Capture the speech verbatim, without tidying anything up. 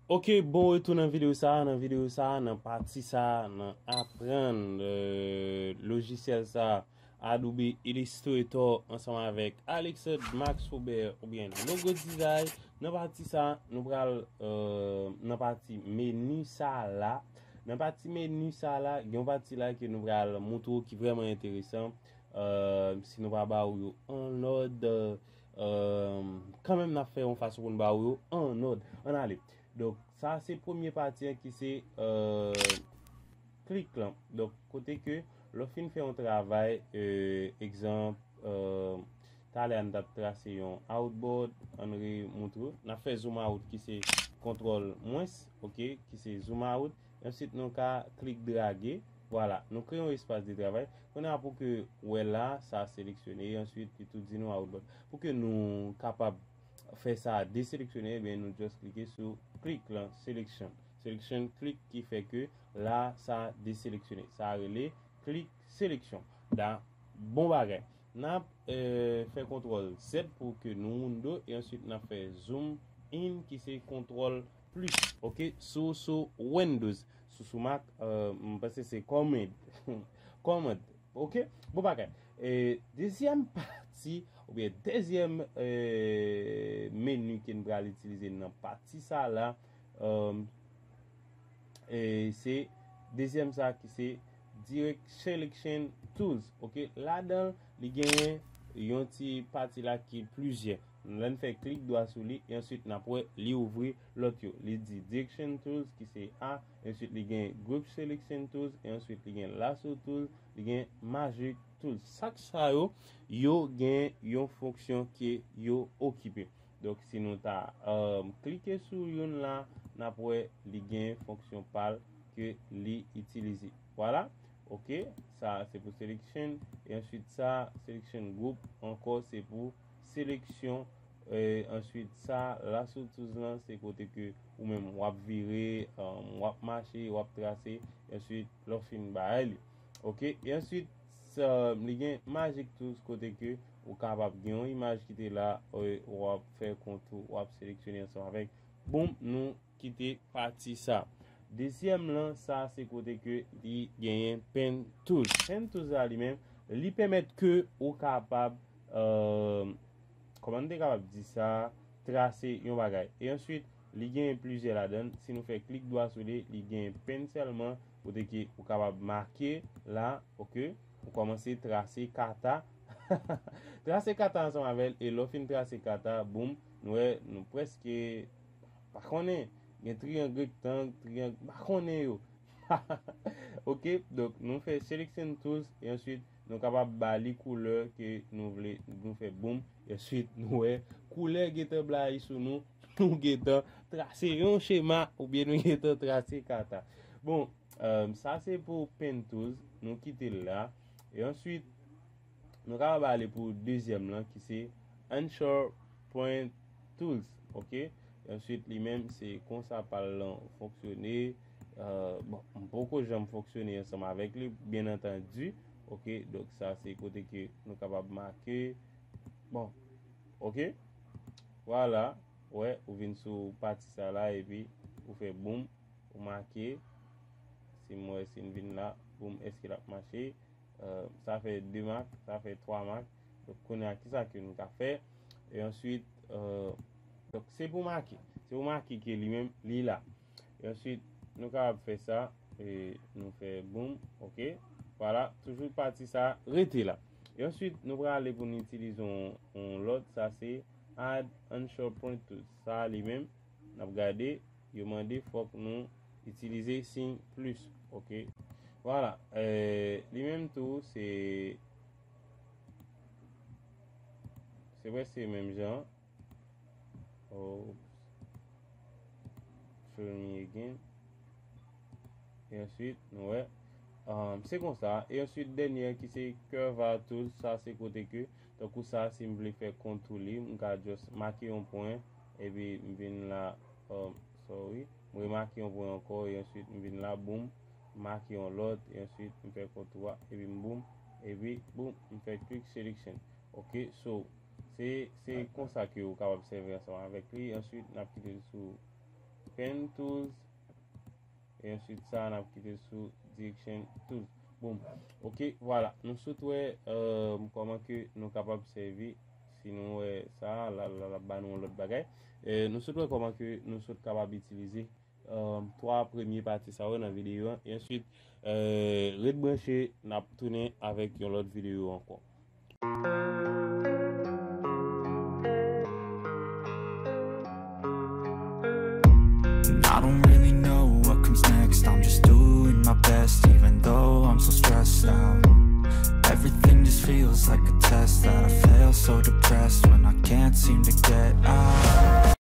Ok, bon retour nan videyo sa a. Nan videyo sa a, nan pati sa a, nan aprann euh, lojisyèl sa a, Adobe Illustrator ansanm avèk Alexandre Max Robert oubyen Logo Design. Nan pati sa a, nou pral euh, nan pati meni sa a la. Nan pati meni sa a la, gen yon pati la ke nou pral montre w ki vrèman enteresan. Euh, si nou pa ba ou yo an òd, euh, kanmenm n ap fè yon fason pou n ba ou yo an òd. Ann ale. Donk, sa se premye pati an ki se euh, klik lan. Donk, kote ke lè w fin fè yon travay, euh, egzanp, euh, talè a n t ap trase yon outboard, ann remontre w. N ap fè zoom out ki se kontwòl mwens, ok, ki se zoom out. Answit, nou ka klik drage. Vwala, nou kreye yon espas de travay. Kounye a pou ke w wè la, sa seleksyone. Answit, li tou di nou outboard. Pou ke nou kapab fè sa deseleksyonnen, ebyen nou just klike sou klik lan, selection. Selection klik ki fè ke la sa deseleksyonnen. Sa rele klik seleksyon. Da, bon bagay. N ap euh, fè kontwòl Z pou ke nou window e answit n ap fè zoom in ki se kontwòl plis. Ok, sou sou Windows, sou sou Mac, euh, m panse se command. Command. Ok, bon bagay. E dezyèm pati oubyen dezyèm euh, meni ke n pral itilize nan pati sa la, euh, e se dezyèm sa ki se Direct Selection Tools. Ok, ladan li genyen yon ti pati la ki plizyè. Lè n fè klik dwa sou li, e answit n ap wè li ouvri lòt yo. Li di Direction Tools ki se A, answit li gen Group Selection Tools, e answit li gen Lasso Tools, li gen Magic Tools. Sak sa yo, yo gen yon fonksyon ke yo okipe. Donk, si nou ta euh, klike sou youn la, n ap wè li gen fonksyon pa l ke li itilize. Vwala, ok, sa se pou selection, e answit sa, selection group, ankò se pou seleksyon, e answit sa, lasso tools lan, se kote ke ou menm w ap vire, euh, w ap mache, w ap trase, e answit lè w fin bay li. Ok, e answit, sa, li gen Magic Tools kote ke ou kapab gen yon imaj ki te la, e w ap fè kontou, w ap seleksyone ansanm avèk. Boum, nou kite pati sa. Dezyèm lan, sa se kote ke li genyen Pen Tools. Pen Tools la li menm, li pèmèt ke ou kapab, euh, kòman n te kapab di sa, trase yon bagay. E answit, li genyen plizyè ladan l. Si nou fè klik dwa sou li, li genyen pen sèlman, kote ke ou kapab make la, ok? Ou kòmanse trase kata. Trase kata ansanm avè l, e lè w fin trase kata, boum, nou wè, nou prèske pa konnen, gen triyang rektang, triyang, pa konnen yo. Ok, donk nou fè selection tools, e answit nou kapab ba li koulè ke nou vle, nou fè boum, e answit nou wè koulè gentan blayi sou nou, nou gentan trase yon chema, oubyen nou gentan trase kata. Bon, euh, sa se pou Pen Tools, nou kite l la, e answit, nou kapab ale pou dezyèm lan ki se Anchor Point Tools, ok? E answit, li menm, se konsa pa l lan fonksyone. Euh, bon, m poko janm fonksyone ansanm avèk li, byen antandi, ok? Donk, sa se kote ke nou kapab make. Bon, ok? Vwala, wè, ou vin sou pati sa la, epi ou fè boum, ou make. Si m wè, si m vin la, boum, èske l ap mache? Euh, sa fè de mak, sa fè twa mak. Donk, kounye a, kisa ke nou ka fè? E answit, euh, donk, se pou make. Se pou make ke li menm, li la. E answit, nou kapab fè sa, e nou fè boum, ok. Vwala, toujou pati sa, rete la. E answit, nou prale pou nou itilize yon, yon lòt, sa se Add Anchor Point Tools. Sa li menm, n ap gade, yo mande fòk nou itilize siy plis, ok. Vwala, euh, li menm tou, se, se prèske menm jan. Oops. Show me again. E answit, nou wè. Um, se konsa. E answit, dènye ki se Curve Tools, sa se kote ke, tankou sa, si m vle fè kontou li, m ka just make yon pwen, epi m vin la, um, sorry, m remake yon pwen ankò, e answit m vin la, boum, make yon lòt, e answit m fè kontou a, epi m boum, epi boum, m fè quick selection. Ok, so, se, se konsa ke ou kapab sèvi ansanm avèk li. Answit, n ap kite l sou Pen Tools. E answit sa, n ap kite sou Direction Tools. Bon, ok, vwala. Nou sot wè euh, kòman ke nou kapab sèvi. Si nou wè sa, la, la, la ba nou yon lòt bagay. Euh, nou sot wè kòman ke nou sot kapab itilize euh, twa premye pati sa yo nan videyo an. E answit, euh, ret branche, n ap tounen avèk yon lòt videyo ankò.